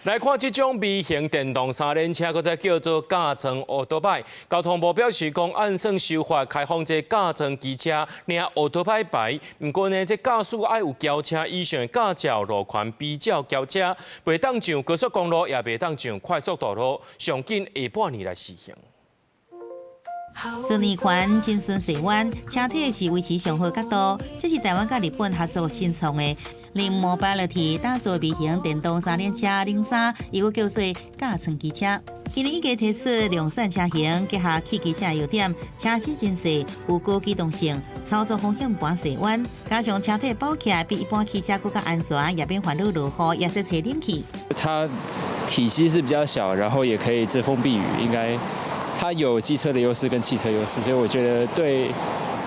來看這種微型電動三輪車，閣再叫做駕裝歐多擺。交通部表示講，按算修法開放這駕裝機車領歐多擺牌。毋過呢，這駕駛愛有轎車以上的駕照，路權比照轎車，袂當上高速公路，也袂當上快速道路。上緊下半年來試行。順利環真順勢彎，車體是維持上好角度。這是台灣佮日本合作新創的零 Mobility 打造微型電動三輪車零三，又閣叫做駕裝機車。今年已經推出量產車型，結合汽機車優點，車身真細，有高機動性，操作風險盤細彎，加上車體包起來比一般汽車閣較安全，也免煩惱落雨，也使吹冷氣。它體積是比較小，然後也可以遮風避雨，應該它有機車的優勢跟汽車優勢，所以我覺得對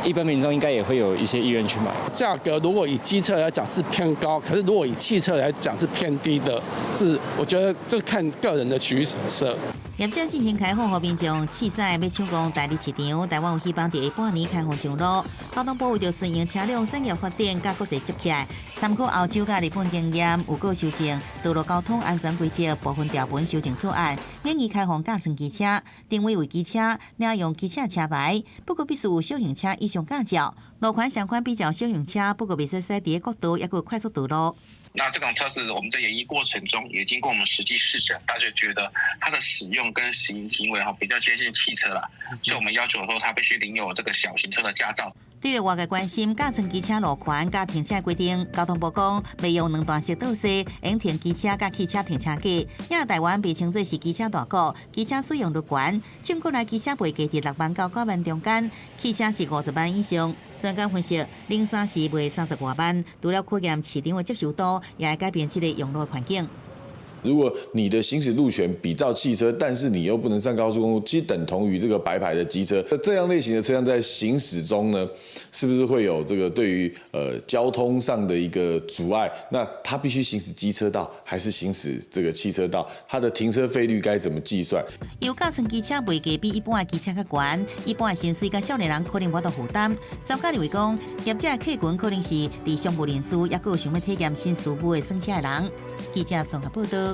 一般民眾應該也會有一些意願去買。價格如果以機車來講是偏高，可是如果以汽車來講是偏低的，是我覺得這看個人的取捨。業者進行開放，予民眾試駛，欲搶攻台日市場，台灣有希望佇下半年開放上路。交通部為著順應車輛產業發展，佮國際接起來，參考歐洲佮日本經驗，有閣修正道路交通安全規則部分條文修正草案，建議開放駕裝機車，定位為機車，領用機車車牌，不過必須有小型車以上駕照，路權相款比照小型車，不過袂使駛佇國道，抑閣快速道路。那這種車子，我們在研議過程中，也經過我們實際試乘，大家覺得它的使用跟行行為哈比較接近汽車啦，所以我們要求說它必須領有這個小型車的駕照。對外界關心駕裝機車路權佮停車規定，交通部講欲用兩段式倒勢，用停機車佮汽車停車格。因為台灣被稱作是機車大國，機車使用率懸，全國內機車賣價佇6萬到9萬中間，汽車是50萬以上。專家分析，零三是賣30外萬，除了考驗市場的接受度，也會改變這個用路環境。如果你的行駛路權比照汽車，但是你又不能上高速公路，其實等同於這個白牌的機車。那這樣類型的車輛在行駛中呢，是不是會有這個對於交通上的一個阻礙？那它必須行駛機車道還是行駛這個汽車道？它的停車費率該怎麼計算？由駕裝機車賣價比一般的機車較懸，一般的薪水佮少年人可能無法度負擔。專家認為講，業者的客群可能是佇商務人士，抑閣有想欲體驗新事物的耍車的人。記者綜合報道。